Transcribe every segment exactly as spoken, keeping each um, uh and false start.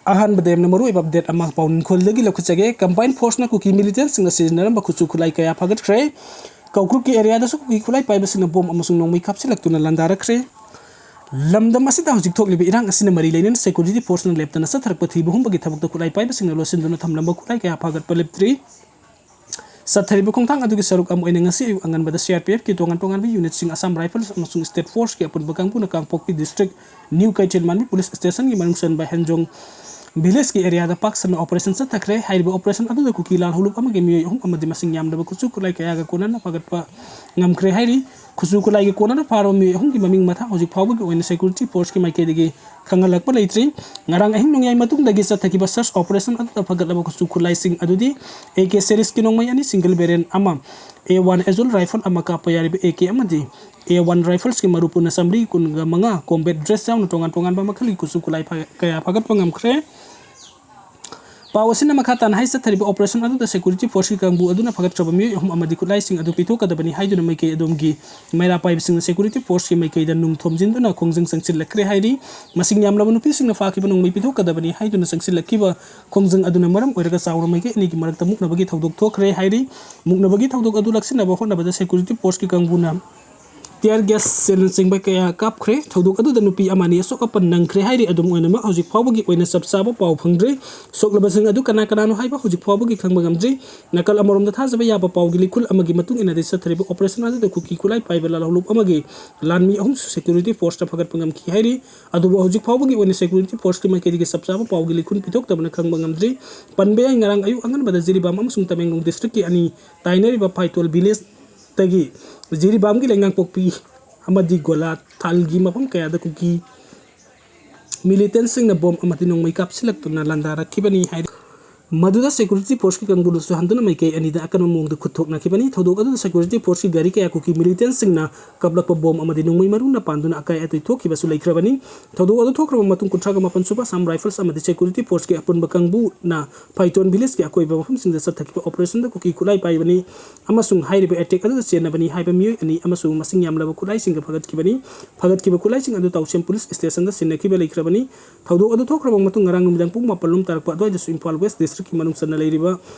ꯑꯍꯥꯟꯕꯗ ꯌꯥꯝꯅ ꯃꯔꯨꯑꯣꯏꯕ ꯑꯞꯗꯦꯠ ꯑꯃ ꯄꯥꯎꯅꯤꯡꯈꯣꯜꯗꯒꯤ ꯂꯧꯈꯠꯆꯒꯦ꯫ ꯀꯝꯕꯥꯏꯟ ꯐꯣꯔꯁꯅ ꯀꯨꯀꯤ ꯃꯤꯂꯤꯇꯦꯟꯁꯤꯡꯅ ꯁꯤꯖꯤꯟꯅꯔꯝꯕ ꯈꯨꯠꯁꯨ ꯈꯨꯠꯂꯥꯏ ꯀꯌꯥ ꯐꯥꯒꯠꯈ꯭ꯔꯦ꯫ ꯀꯧꯀ꯭ꯔꯨꯛꯀꯤ ꯑꯦꯔꯤꯌꯥꯗꯁꯨ ꯀꯨꯀꯤ ꯈꯨꯠꯂꯥꯏ ꯄꯥꯏꯕꯁꯤꯡꯅ ꯕꯣꯝ ꯑꯃꯁꯨꯡ ꯅꯣꯡꯃꯩ ꯀꯥꯞꯁꯤꯜꯂꯛꯇꯨꯅ ꯂꯥꯟꯗꯥꯔꯛꯈ꯭ꯔꯦ꯫ ꯂꯝꯗꯝ ꯑꯁꯤꯗ ꯍꯧꯖꯤꯛ ꯊꯣꯛꯂꯤꯕ ꯏꯔꯥꯡ ꯑꯁꯤꯅ ꯃꯔꯤ ꯂꯩꯅꯅ ꯁꯦꯀ꯭ꯌꯨꯔꯤꯇꯤ ꯐꯣꯔꯁꯅ ꯂꯦꯞꯇꯅ ꯆꯠꯊꯔꯛꯄ ꯊꯤꯕ ꯍꯨꯝꯕꯒꯤ ꯊꯕꯛꯇ ꯈꯨꯠꯂꯥꯏ ꯄꯥꯏꯕꯁꯤꯡꯅ ꯂꯣꯠꯁꯤꯟꯗꯨꯅ ꯊꯝꯂꯝꯕ ꯈꯨꯠꯂꯥꯏ ꯀꯌꯥ ꯐꯥꯒꯠꯄ ꯂꯦꯞꯇ꯭ꯔꯤ꯫ ꯆꯠꯊꯔꯤꯕ ꯈꯣꯡꯊꯥꯡ ꯑꯗꯨꯒꯤ ꯁꯔꯨꯛ ꯑꯃ ꯑꯣꯏꯅ ꯉꯁꯤ ꯑꯌꯨꯛ ꯑꯉꯟꯕꯗ ꯁꯤ ꯑꯥꯔ ꯄꯤ ꯑꯦꯐꯀꯤ ꯇꯣꯉꯥꯟ ꯇꯣꯉꯥꯟꯕ ꯌꯨꯅꯤꯠꯁꯤꯡ, ꯑꯁꯥꯝ ꯔꯥꯏꯐꯜꯁ ꯑꯃꯁꯨꯡ ꯁ꯭ꯇꯦꯠ ꯐꯣꯔꯁꯀꯤ ꯑꯄꯨꯟꯕ ꯀꯥꯡꯕꯨꯅ ꯀꯥꯡꯄꯣꯛꯄꯤ ꯗꯤꯁꯇ꯭ꯔꯤꯛ ꯅ꯭ꯌꯨ ꯀꯩꯊꯦꯜꯃꯥꯟꯕꯤ ꯄꯨꯂꯤꯁ ꯁ꯭ꯇꯦꯁꯟꯒꯤ ꯃꯅꯨꯡ ꯆꯟꯕ ꯍꯦꯟꯖꯣꯡ ꯚꯤꯂꯦꯖꯀꯤ ꯑꯦꯔꯤꯌꯥꯗ ꯄꯥꯛ ꯁꯟꯅ ꯑꯣꯄꯔꯦꯁꯟ ꯆꯠꯊꯈ꯭ꯔꯦ꯫ ꯍꯥꯏꯔꯤꯕ ꯑꯣꯄꯔꯦꯁꯟ ꯑꯗꯨꯗ ꯀꯨꯀꯤ ꯂꯥꯜꯍꯧꯂꯨꯞ ꯑꯃꯒꯤ ꯃꯤꯑꯣꯏ ꯑꯍꯨꯝ ꯑꯃꯗꯤ ꯃꯁꯤꯡ ꯌꯥꯝꯂꯕ ꯈꯨꯠꯁꯨ ꯈꯨꯠꯂꯥꯏ ꯀꯌꯥꯒ ꯀꯣꯟꯅꯅ ꯐꯥꯒꯠꯄ ꯉꯝꯈ꯭ꯔꯦ ꯍꯥꯏꯔꯤ꯫ ꯈꯨꯠꯁꯨ ꯈꯨꯠꯂꯥꯏꯒꯤ ꯀꯣꯟꯅꯅ ꯐꯥꯔꯕ ꯃꯤꯑꯣꯏ ꯑꯍꯨꯝꯒꯤ ꯃꯃꯤꯡ ꯃꯊꯥ ꯍꯧꯖꯤꯛ ꯐꯥꯎꯕꯒꯤ ꯑꯣꯏꯅ ꯁꯦꯀ꯭ꯌꯨꯔꯤꯇꯤ ꯐꯣꯔꯁꯀꯤ ꯃꯥꯏꯀꯩꯗꯒꯤ ꯈꯪꯍꯜꯂꯛꯄ ꯂꯩꯇ꯭ꯔꯤ꯫ ꯉꯔꯥꯡ ꯑꯍꯤꯡ ꯅꯣꯡꯌꯥꯏ ꯃꯇꯨꯡꯗꯒꯤ ꯆꯠꯊꯈꯤꯕ ꯁꯔꯆ ꯑꯣꯄꯔꯦꯁꯟ ꯑꯗꯨꯗ ꯐꯒꯠꯂꯕ ꯈꯨꯠꯁꯨ ꯈꯨꯠꯂꯥꯏꯁꯤꯡ ꯑꯗꯨꯗꯤ ꯑꯦ ꯀꯦ ꯁꯦꯔꯤꯁꯀꯤ ꯅꯣꯡꯃꯩ ꯑꯅꯤ, ꯁꯤꯡꯒꯜ ꯕꯦꯔꯦꯜ ꯑꯃ, ꯑꯦ ꯋꯥꯟ ꯑꯦꯖꯨꯜ ꯔꯥꯏꯐꯜ ꯑꯃ, ꯀꯥꯞꯄ ꯌꯥꯔꯤꯕ ꯑꯦ ꯀꯦ ꯑꯃꯗꯤ ꯑꯦ ꯋꯥꯟ ꯔꯥꯏꯐꯜꯁꯀꯤ ꯃꯔꯨ ꯄꯨꯟꯅ ꯆꯥꯃꯔꯤ ꯀꯨꯟꯒ ꯃꯉꯥ, ꯀꯣꯝꯕꯦꯠ ꯗ꯭ꯔꯦꯁ ꯌꯥꯎꯅ ꯇꯣꯉꯥꯟ ꯇꯣꯉꯥꯟꯕ ꯃꯈꯜꯒꯤ ꯈꯨꯠꯁꯨ ꯈꯨꯠꯂꯥꯏ ꯐꯥ-, ꯀꯌꯥ ꯐꯥꯒꯠꯄ ꯉꯝꯈ꯭ꯔꯦ꯫ ꯄꯥꯎ ꯑꯁꯤꯅ ꯃꯈꯥ ꯇꯥꯅ ꯍꯥꯏ, ꯆꯠꯊꯔꯤꯕ ꯑꯣꯄꯔꯦꯁꯟ ꯑꯗꯨꯗ ꯁꯦꯀ꯭ꯌꯨꯔꯤꯇꯤ ꯐꯣꯔꯁꯀꯤ ꯀꯥꯡꯕꯨ ꯑꯗꯨꯅ ꯐꯒꯠꯈ꯭ꯔꯕ ꯃꯤꯑꯣꯏ ꯑꯍꯨꯝ ꯑꯃꯗꯤ ꯈꯨꯠꯂꯥꯏꯁꯤꯡ ꯑꯗꯨ ꯄꯤꯊꯣꯛꯀꯗꯕꯅꯤ ꯍꯥꯏꯗꯨꯅ ꯃꯥꯏꯀꯩ ꯑꯗꯣꯝꯒꯤ ꯃꯩꯔꯥ ꯄꯥꯏꯕꯁꯤꯡꯅ ꯁꯦꯀ꯭ꯌꯨꯔꯤꯇꯤ ꯐꯣꯔꯁꯀꯤ ꯃꯥꯏꯀꯩꯗ ꯅꯨꯡ ꯊꯣꯝꯖꯤꯟꯗꯨꯅ ꯈꯣꯡꯖꯪ ꯆꯪꯁꯤꯜꯂꯛꯈ꯭ꯔꯦ ꯍꯥꯏꯔꯤ꯫ ꯃꯁꯤꯡ ꯌꯥꯝꯂꯕ ꯅꯨꯄꯤꯁꯤꯡꯅ ꯐꯥꯈꯤꯕ ꯅꯣꯡꯃꯩ ꯄꯤꯊꯣꯛꯀꯗꯕꯅꯤ ꯍꯥꯏꯗꯨꯅ ꯆꯪꯁꯤꯜꯂꯛꯈꯤꯕ ꯈꯣꯡꯖꯪ ꯑꯗꯨꯅ ꯃꯔꯝ ꯑꯣꯏꯔꯒ ꯆꯥꯎꯅ ꯃꯥꯏꯀꯩ ꯑꯅꯤꯒꯤ ꯃꯔꯛꯇ ꯃꯨꯛꯅꯕꯒꯤ ꯊꯧꯗꯣꯛ ꯊꯣꯛꯈ꯭ꯔꯦ ꯍꯥꯏꯔꯤ꯫ ꯃꯨꯛꯅꯕꯒꯤ ꯊꯧꯗꯣꯛ ꯑꯗꯨ ꯂꯥꯛꯁꯤꯟꯅꯕ ꯍꯣꯠꯅꯕꯗ ꯁꯦꯀ꯭ꯌꯨꯔꯤꯇꯤ ꯐꯣꯔꯁꯀꯤ ꯀꯥꯡꯕꯨꯅ tear gas shellꯅꯆꯤꯡꯕ ꯀꯌꯥ ꯀꯥꯞꯈ꯭ꯔꯦ꯫ ꯊꯧꯗꯣꯛ ꯑꯗꯨꯗ ꯅꯨꯄꯤ ꯑꯃ ꯑꯅꯤ ꯑꯁꯣꯛ ꯑꯄꯟ ꯅꯪꯈ꯭ꯔꯦ ꯍꯥꯏꯔꯤ꯫ ꯑꯗꯨꯝ ꯑꯣꯏꯅꯃꯛ, ꯍꯧꯖꯤꯛ ꯐꯥꯎꯕꯒꯤ ꯑꯣꯏꯅ ꯆꯞ ꯆꯥꯕ ꯄꯥꯎ ꯐꯪꯗ꯭ꯔꯤ꯫ ꯁꯣꯛꯂꯕꯁꯤꯡ ꯑꯗꯨ ꯀꯅꯥ ꯀꯅꯥꯅꯣ ꯍꯥꯏꯕ ꯍꯧꯖꯤꯛ ꯐꯥꯎꯕꯒꯤ ꯈꯪꯕ ꯉꯝꯗ꯭ꯔꯤ꯫ ꯅꯥꯀꯜ ꯑꯃꯔꯣꯝꯗ ꯊꯥꯖꯕ ꯌꯥꯕ ꯄꯥꯎꯒꯤ ꯂꯤꯈꯨꯜ ꯑꯃꯒꯤ ꯃꯇꯨꯡ ꯏꯟꯅꯗꯤ, ꯆꯠꯊꯔꯤꯕ ꯑꯣꯄꯔꯦꯁꯟ ꯑꯗꯨꯗ ꯀꯨꯀꯤ ꯈꯨꯠꯂꯥꯏ ꯄꯥꯏꯕ ꯂꯥꯜꯍꯧꯂꯨꯞ ꯑꯃꯒꯤ ꯂꯥꯟꯃꯤ ꯑꯍꯨꯝꯁꯨ ꯁꯦꯀ꯭ꯌꯨꯔꯤꯇꯤ ꯐꯣꯔꯁꯇ ꯐꯒꯠꯄ ꯉꯝꯈꯤ ꯍꯥꯏꯔꯤ꯫ ꯑꯗꯨꯕꯨ ꯍꯧꯖꯤꯛ ꯐꯥꯎꯕꯒꯤ ꯑꯣꯏꯅ ꯁꯦꯀ꯭ꯌꯨꯔꯤꯇꯤ ꯐꯣꯔꯁꯀꯤ ꯃꯥꯏꯀꯩꯗꯒꯤ ꯆꯞ ꯆꯥꯕ ꯄꯥꯎꯒꯤ ꯂꯤꯈꯨꯜ ꯄꯤꯊꯣꯛꯇꯕꯅ ꯈꯪꯕ ꯉꯝꯗ꯭ꯔꯤ꯫ ꯄꯟꯕ ꯌꯥꯏ, ꯉꯔꯥꯡ ꯑꯌꯨꯛ ꯑꯉꯟꯕꯗ ꯖꯤꯔꯤꯕꯥꯝ ꯑꯃꯁꯨꯡ ꯇꯃꯦꯡꯂꯣꯡ ꯗꯤꯁꯇ꯭ꯔꯤꯛꯀꯤ ꯑꯅꯤ ꯇꯥꯏꯅꯔꯤꯕ ꯐꯥꯏꯇꯣꯜ ꯚꯤꯂꯦꯖ ꯇꯒꯤ ꯖꯤꯔꯤꯕꯥꯝꯒꯤ ꯂꯩꯉꯥꯡꯄꯣꯛꯄꯤ ꯑꯃꯗꯤ ꯒꯣꯂꯥ ꯊꯥꯜꯒꯤ ꯃꯐꯝ ꯀꯌꯥꯗ ꯀꯨꯀꯤ ꯃꯤꯂꯤꯇꯦꯟꯁꯤꯡꯅ ꯕꯣꯝ ꯑꯃꯗꯤ ꯅꯣꯡꯃꯩ ꯀꯥꯞꯁꯤꯜꯂꯛꯇꯨꯅ ꯂꯥꯟꯗꯥꯔꯛꯈꯤꯕꯅꯤ ꯍꯥꯏꯔꯤ꯫ ꯃꯗꯨꯗ security forceꯀꯤ ꯀꯥꯡꯕꯨꯅꯁꯨ ꯍꯟꯗꯨꯅ ꯃꯥꯏꯀꯩ ꯑꯅꯤꯗ ꯑꯀꯟꯕ ꯃꯑꯣꯡꯗ ꯈꯨꯠ ꯊꯣꯛꯅꯈꯤꯕꯅꯤ꯫ ꯊꯧꯗꯣꯛ ꯑꯗꯨꯗ security forceꯀꯤ ꯒꯥꯔꯤ ꯀꯌꯥ ꯀꯨꯀꯤ militantꯁꯤꯡꯅ ꯀꯥꯞꯂꯛꯄ bomb ꯑꯃꯗꯤ ꯅꯣꯡꯃꯩ ꯃꯔꯨꯅ ꯄꯥꯟꯗꯨꯅ ꯑꯀꯥꯏ ꯑꯇꯣꯏ ꯊꯣꯛꯈꯤꯕꯁꯨ ꯂꯩꯈ꯭ꯔꯕꯅꯤ꯫ ꯊꯧꯗꯣꯛ ꯑꯗꯨ ꯊꯣꯛꯈ꯭ꯔꯕ ꯃꯇꯨꯡ ꯀꯨꯟꯊ꯭ꯔꯥꯒ ꯃꯥꯄꯟ ꯁꯨꯕ Assam Rifles ꯑꯃꯗꯤ security forceꯀꯤ ꯑꯄꯨꯟꯕ ꯀꯥꯡꯕꯨꯅ ꯐꯥꯏꯇꯣꯟ villageꯀꯤ ꯑꯀꯣꯏꯕ ꯃꯐꯝꯁꯤꯡꯗ ꯆꯠꯊꯈꯤꯕ operationꯗ ꯀꯨꯀꯤ ꯈꯨꯠꯂꯥꯏ ꯄꯥꯏꯕꯅꯤ ꯑꯃꯁꯨꯡ ꯍꯥꯏꯔꯤꯕ attack ꯑꯗꯨꯗ ꯆꯦꯟꯅꯕꯅꯤ ꯍꯥꯏꯕ ꯃꯤꯑꯣꯏ ꯑꯅꯤ ꯑꯃꯁꯨꯡ ꯃꯁꯤꯡ ꯌꯥꯝꯂꯕ ꯈꯨꯠꯂꯥꯏꯁꯤꯡꯒ ꯐꯒꯠꯈꯤꯕꯅꯤ꯫ ꯐꯒꯠꯈꯤꯕ ꯈꯨꯠꯂꯥꯏꯁꯤꯡ ꯑꯗꯨ ꯇꯥꯎꯁꯦꯝ police stationꯗ ꯁꯤꯟꯅꯈꯤꯕ ꯂꯩꯈ꯭ꯔꯕꯅꯤ꯫ ꯊꯧꯗꯣꯛ ꯑꯗꯨ ꯊꯣꯛꯈ꯭ꯔꯕ ꯃꯇꯨꯡ ꯉꯔꯥꯡ ꯅꯨꯃꯤꯗꯥꯡ ꯄꯨꯡ ꯃꯥꯄꯟ ꯂꯣꯝ ꯇꯥꯔꯛꯄ ꯑꯗꯨꯋꯥꯏꯗꯁꯨ ꯏꯝꯐꯥꯜ West Districtꯀꯤ ꯃꯅꯨꯡ ꯆꯟꯅ ꯂꯩꯔꯤꯕ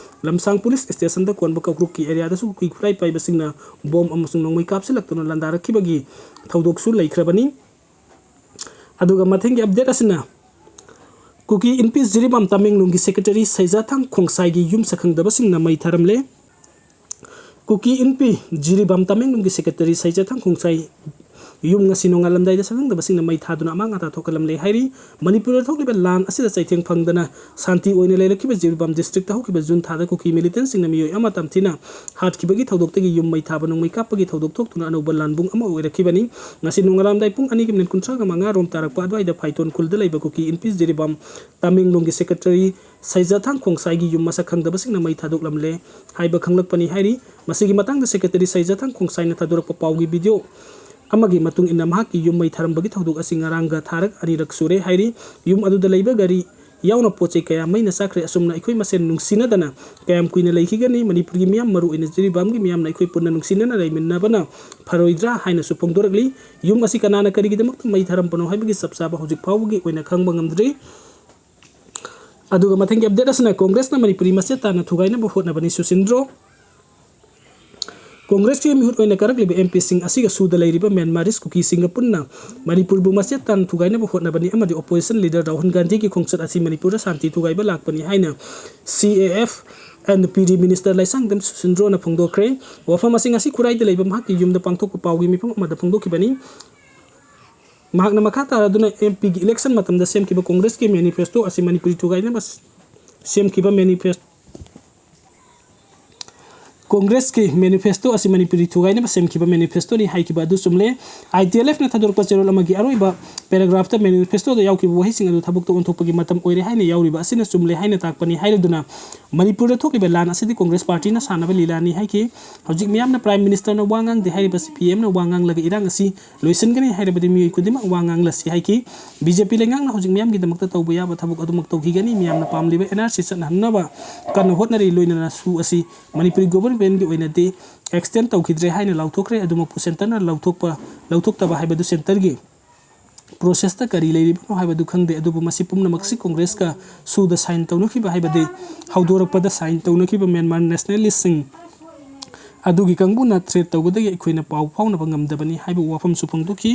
ꯂꯝꯁꯥꯡ police stationꯗ ꯀꯣꯟꯕ ꯀꯥꯡꯂꯨꯞꯀꯤ areaꯗꯁꯨ ꯀꯨꯀꯤ ꯈꯨꯠꯂꯥꯏ ꯄꯥꯏꯕꯁꯤꯡꯅ bomb ꯑꯃꯁꯨꯡ ꯅꯣꯡꯃꯩ ꯀꯥꯞꯁꯤꯜꯂꯛꯇꯨꯅ ꯂꯥꯟꯗꯥꯔꯛꯈꯤꯕꯒꯤ ꯊꯧꯗꯣꯛꯁꯨ ꯂꯩꯈ꯭ꯔꯕꯅꯤ꯫ ꯑꯗꯨꯒ ꯃꯊꯪꯒꯤ update ꯑꯁꯤꯅ ꯀꯨꯀꯤ ꯏꯟꯄꯤ ꯖꯤꯔꯤꯕꯥꯝ ꯇꯃꯦꯡꯂꯣꯡꯒꯤ secretary ꯁꯩꯖꯥꯊꯥꯡ ꯈꯣꯡꯁꯥꯏꯒꯤ ꯌꯨꯝ ꯁꯛꯈꯪꯗꯕꯁꯤꯡꯅ ꯃꯩ ꯊꯥꯔꯝꯂꯦ꯫ ꯀꯨꯀꯤ ꯏꯟꯄꯤ ꯖꯤꯔꯤꯕꯥꯝ ꯇꯃꯦꯡꯂꯣꯡꯒꯤ secretary ꯁꯩꯖꯥꯊꯥꯡ ꯈꯣꯡꯁꯥꯏ ꯌꯨꯝ ꯉꯁꯤ ꯅꯣꯡꯉꯥꯜꯂꯝꯗꯥꯏꯗ ꯁꯛꯈꯪꯗꯕꯁꯤꯡꯅ ꯃꯩ ꯊꯥꯗꯨꯅ ꯑꯃꯥꯡ ꯑꯇꯥ ꯊꯣꯛꯍꯜꯂꯝꯂꯦ ꯍꯥꯏꯔꯤ꯫ ꯃꯅꯤꯄꯨꯔꯗ ꯊꯣꯛꯂꯤꯕ ꯂꯥꯟ ꯑꯁꯤꯗ ꯆꯩꯊꯦꯡ ꯐꯪꯗꯅ ꯁꯥꯟꯇꯤ ꯑꯣꯏꯅ ꯂꯩꯔꯛꯈꯤꯕ ꯖꯤꯔꯤꯕꯥꯝ districtꯇ ꯍꯧꯈꯤꯕ June ꯊꯥꯗ ꯀꯨꯀꯤ militantꯁꯤꯡꯅ ꯃꯤꯑꯣꯏ ꯑꯃ ꯇꯝꯊꯤꯅ ꯍꯥꯠꯈꯤꯕꯒꯤ ꯊꯧꯗꯣꯛꯇꯒꯤ ꯌꯨꯝ ꯃꯩ ꯊꯥꯕ ꯅꯣꯡꯃꯩ ꯀꯥꯞꯄꯒꯤ ꯊꯧꯗꯣꯛ ꯊꯣꯛꯇꯨꯅ ꯑꯅꯧꯕ ꯂꯥꯟꯕꯨꯡ ꯑꯃ ꯑꯣꯏꯔꯛꯈꯤꯕꯅꯤ꯫ ꯉꯁꯤ ꯅꯣꯡꯉꯥꯜꯂꯝꯗꯥꯏ ꯄꯨꯡ ꯑꯅꯤꯒꯤ minute ꯀꯨꯟꯊ꯭ꯔꯥꯒ ꯃꯉꯥ ꯔꯣꯝ ꯇꯥꯔꯛꯄ ꯑꯗꯨꯋꯥꯏꯗ ꯐꯥꯏꯇꯣꯟ ꯈꯨꯜꯗ ꯂꯩꯕ ꯀꯨꯀꯤ ꯏꯟꯄꯤ ꯖꯤꯔꯤꯕꯥꯝ ꯇꯃꯦꯡꯂꯣꯡꯒꯤ secretary ꯁꯩꯖꯥꯊꯥꯡ ꯈꯣꯡꯁꯥꯏꯒꯤ ꯌꯨꯝ ꯃꯁꯛ ꯈꯪꯗꯕꯁꯤꯡꯅ ꯃꯩ ꯊꯥꯗꯣꯛꯂꯝꯂꯦ ꯍꯥꯏꯕ ꯈꯪꯂꯛꯄꯅꯤ ꯍꯥꯏꯔꯤ꯫ ꯃꯁꯤꯒꯤ ꯃꯇꯥꯡꯗ secretary ꯁꯩꯖꯥꯊꯥꯡ ꯈꯣꯡꯁꯥꯏꯅ ꯊꯥꯗꯣꯔꯛꯄ ꯄꯥꯎꯒꯤ video ꯑꯃꯒꯤ ꯃꯇꯨꯡ ꯏꯟꯅ ꯃꯍꯥꯛꯀꯤ ꯌꯨꯝ ꯃꯩ ꯊꯥꯔꯝꯕꯒꯤ ꯊꯧꯗꯣꯛ ꯑꯁꯤ ꯉꯔꯥꯡꯒ ꯊꯥꯔꯛ ꯑꯅꯤꯔꯛ ꯁꯨꯔꯦ ꯍꯥꯏꯔꯤ꯫ ꯌꯨꯝ ꯑꯗꯨꯗ ꯂꯩꯕ ꯒꯥꯔꯤ ꯌꯥꯎꯅ ꯄꯣꯠ ꯆꯩ ꯀꯌꯥ ꯃꯩꯅ ꯆꯥꯈ꯭ꯔꯦ꯫ ꯑꯁꯨꯝꯅ ꯑꯩꯈꯣꯏ ꯃꯁꯦꯟ ꯅꯨꯡꯁꯤꯅꯗꯅ ꯀꯌꯥꯝ ꯀꯨꯏꯅ ꯂꯩꯈꯤꯒꯅꯤ? ꯃꯅꯤꯄꯨꯔꯒꯤ ꯃꯤꯌꯥꯝ, ꯃꯔꯨꯑꯣꯏꯅ ꯖꯤꯔꯤꯕꯥꯝꯒꯤ ꯃꯤꯌꯥꯝꯅ ꯑꯩꯈꯣꯏ ꯄꯨꯟꯅ ꯅꯨꯡꯁꯤꯅꯅ ꯂꯩꯃꯤꯟꯅꯕꯅ ꯐꯔꯣꯏꯗ꯭ꯔꯥ ꯍꯥꯏꯅꯁꯨ ꯐꯣꯡꯗꯣꯔꯛꯂꯤ꯫ ꯌꯨꯝ ꯑꯁꯤ ꯀꯅꯥꯅ ꯀꯔꯤꯒꯤꯗꯃꯛꯇ ꯃꯩ ꯊꯥꯔꯝꯕꯅꯣ ꯍꯥꯏꯕꯒꯤ ꯆꯞ ꯆꯥꯕ ꯍꯧꯖꯤꯛ ꯐꯥꯎꯕꯒꯤ ꯑꯣꯏꯅ ꯈꯪꯕ ꯉꯝꯗ꯭ꯔꯤ꯫ ꯑꯗꯨꯒ ꯃꯊꯪꯒꯤ update ꯑꯁꯤꯅ ꯀꯣꯡꯒ꯭ꯔꯦꯁꯅ ꯃꯅꯤꯄꯨꯔꯤ ꯃꯆꯦꯠ ꯇꯥꯅ ꯊꯨꯒꯥꯏꯅꯕ ꯍꯣꯠꯅꯕꯅꯤ ꯁꯨꯁꯤꯟꯗ꯭ꯔꯣ꯫ ꯀꯣꯡꯒ꯭ꯔꯦꯁꯀꯤ ꯃꯤꯍꯨꯠ ꯑꯣꯏꯅ ꯀꯥꯔꯛꯂꯤꯕ ꯑꯦꯝ ꯄꯤꯁꯤꯡ ꯑꯁꯤꯒ ꯁꯨꯗ ꯂꯩꯔꯤꯕ ꯃ꯭ꯌꯥꯟꯃꯥꯔꯤꯁ ꯀꯨꯀꯤꯁꯤꯡꯒ ꯄꯨꯟꯅ ꯃꯅꯤꯄꯨꯔꯕꯨ ꯃꯆꯦꯠ ꯇꯥꯅ ꯊꯨꯒꯥꯏꯅꯕ ꯍꯣꯠꯅꯕꯅꯤ ꯑꯃꯗꯤ opposition leader ꯔꯥꯍꯨꯜ ꯒꯥꯟꯙꯤꯒꯤ ꯈꯣꯡꯆꯠ ꯑꯁꯤ ꯃꯅꯤꯄꯨꯔꯗ ꯁꯥꯟꯇꯤ ꯊꯨꯒꯥꯏꯕ ꯂꯥꯛꯄꯅꯤ ꯍꯥꯏꯅ C A F and P D minister ꯂꯥꯏꯁꯥꯡꯗꯝ ꯁꯨꯁꯤꯟꯗ꯭ꯔꯣꯅ ꯐꯣꯡꯗꯣꯛꯈ꯭ꯔꯦ꯫ ꯋꯥꯐꯝ ꯑꯁꯤ ꯉꯁꯤ ꯈꯨꯔꯥꯏꯗ ꯂꯩꯕ ꯃꯍꯥꯛꯀꯤ ꯌꯨꯝꯗ ꯄꯥꯡꯊꯣꯛꯄ ꯄꯥꯎꯒꯤ ꯃꯤꯐꯝ ꯑꯃꯗ ꯐꯣꯡꯗꯣꯛꯈꯤꯕꯅꯤ꯫ ꯃꯍꯥꯛꯅ ꯃꯈꯥ ꯇꯥꯔꯗꯨꯅ ꯑꯦꯝ ꯄꯤꯒꯤ election ꯃꯇꯝꯗ ꯁꯦꯝꯈꯤꯕ ꯀꯣꯡꯒ꯭ꯔꯦꯁꯀꯤ manifesto ꯑꯁꯤ ꯃꯅꯤꯄꯨꯔꯤ ꯊꯨꯒꯥꯏꯅꯕ ꯁꯦꯝꯈꯤꯕ manifesto ꯀꯣꯡꯒ꯭ꯔꯦꯁꯀꯤ ꯃꯦꯅꯤꯐꯦꯁꯇꯣ ꯑꯁꯤ ꯃꯅꯤꯄꯨꯔꯤ ꯊꯨꯒꯥꯏꯅꯕ ꯁꯦꯝꯈꯤꯕ ꯃꯦꯅꯤꯐꯦꯁꯇꯣꯅꯤ ꯍꯥꯏꯈꯤꯕ ꯑꯗꯨ ꯆꯨꯝꯂꯦ꯫ ꯑꯥꯏ ꯇꯤ ꯑꯦꯜ ꯑꯦꯐꯅ ꯊꯥꯗꯣꯔꯛꯄ ꯆꯦꯔꯣꯜ ꯑꯃꯒꯤ ꯑꯔꯣꯏꯕ ꯄꯦꯔꯥꯒ꯭ꯔꯥꯐꯇ ꯃꯦꯅꯤꯐꯦꯁꯇꯣꯗ ꯌꯥꯎꯈꯤꯕ ꯋꯥꯍꯩꯁꯤꯡ ꯑꯗꯨ ꯊꯕꯛꯇ ꯑꯣꯟꯊꯣꯛꯄꯒꯤ ꯃꯇꯝ ꯑꯣꯏꯔꯦ ꯍꯥꯏꯅ ꯌꯥꯎꯔꯤꯕ ꯑꯁꯤꯅ ꯆꯨꯝꯂꯦ ꯍꯥꯏꯅ ꯇꯥꯛꯄꯅꯤ ꯍꯥꯏꯔꯗꯨꯅ ꯃꯅꯤꯄꯨꯔꯗ ꯊꯣꯛꯂꯤꯕ ꯂꯥꯟ ꯑꯁꯤꯗꯤ ꯀꯣꯡꯒ꯭ꯔꯦꯁ ꯄꯥꯔꯇꯤꯅ ꯁꯥꯟꯅꯕ ꯂꯤꯂꯥꯅꯤ ꯍꯥꯏꯈꯤ꯫ ꯍꯧꯖꯤꯛ ꯃꯤꯌꯥꯝꯅ ꯄ꯭ꯔꯥꯏꯝ ꯃꯤꯅꯤꯁꯇꯔꯅ ꯋꯥ ꯉꯥꯡꯗꯦ ꯍꯥꯏꯔꯤꯕꯁꯤ ꯄꯤ ꯑꯦꯝꯅ ꯋꯥ ꯉꯥꯡꯂꯒ ꯏꯔꯥꯡ ꯑꯁꯤ ꯂꯣꯏꯁꯤꯟꯒꯅꯤ ꯍꯥꯏꯔꯕꯗꯤ ꯃꯤꯑꯣꯏ ꯈꯨꯗꯤꯡꯃꯛ ꯋꯥ ꯉꯥꯡꯂꯁꯤ ꯍꯥꯏꯈꯤ꯫ ꯕꯤ ꯖꯦ ꯄꯤ ꯂꯩꯉꯥꯛꯅ ꯍꯧꯖꯤꯛ ꯃꯤꯌꯥꯝꯒꯤꯗꯃꯛꯇ ꯇꯧꯕ ꯌꯥꯕ ꯊꯕꯛ ꯑꯗꯨꯃꯛ ꯇꯧꯈꯤꯒꯅꯤ꯫ ꯃꯤꯌꯥꯝꯅ ꯄꯥꯝꯂꯤꯕ ꯑꯦꯟ ꯑꯥꯔ ꯁꯤ ꯆꯠꯅꯍꯟꯅꯕ ꯀꯟꯅ ꯍꯣꯠꯅꯔꯤ꯫ ꯂꯣꯏꯅꯅ ꯁꯨ ꯑꯁꯤ ꯃꯅꯤꯄꯨꯔꯤ ꯒꯣꯚꯔꯟꯃꯦꯟꯒꯤ ꯑꯣꯏꯅꯗꯤ ꯑꯦꯛꯁꯇꯦꯟ ꯇꯧꯈꯤꯗ꯭ꯔꯦ ꯍꯥꯏꯅ ꯂꯥꯎꯊꯣꯛꯈ꯭ꯔꯦ꯫ ꯑꯗꯨꯃꯛꯄꯨ ꯁꯦꯟꯇꯔꯅ ꯂꯧꯊꯣꯛꯄ ꯂꯧꯊꯣꯛꯇꯕ ꯍꯥꯏꯕꯗꯨ ꯁꯦꯟꯇꯔꯒꯤ ꯄ꯭ꯔꯣꯁꯦꯁꯇ ꯀꯔꯤ ꯂꯩꯔꯤꯕꯅꯣ ꯍꯥꯏꯕꯗꯨ ꯈꯪꯗꯦ꯫ ꯑꯗꯨꯕꯨ ꯃꯁꯤ ꯄꯨꯝꯅꯃꯛꯁꯤ ꯀꯣꯡꯒ꯭ꯔꯦꯁꯀ ꯁꯨꯗ ꯁꯥꯏꯟ ꯇꯧꯅꯈꯤꯕ ꯍꯥꯏꯕꯗꯤ ꯍꯧꯗꯣꯔꯛꯄꯗ ꯁꯥꯏꯟ ꯇꯧꯅꯈꯤꯕ ꯃ꯭ꯌꯥꯟꯃꯥꯔ ꯅꯦꯁꯅꯦꯂꯤꯁꯁꯤꯡ ꯑꯗꯨꯒꯤ ꯀꯥꯡꯕꯨꯅ ꯊ꯭ꯔꯦꯠ ꯇꯧꯕꯗꯒꯤ ꯑꯩꯈꯣꯏꯅ ꯄꯥꯎ ꯐꯥꯎꯅꯕ ꯉꯝꯗꯕꯅꯤ ꯍꯥꯏꯕ ꯋꯥꯐꯝꯁꯨ ꯐꯣꯡꯗꯣꯛꯈꯤ꯫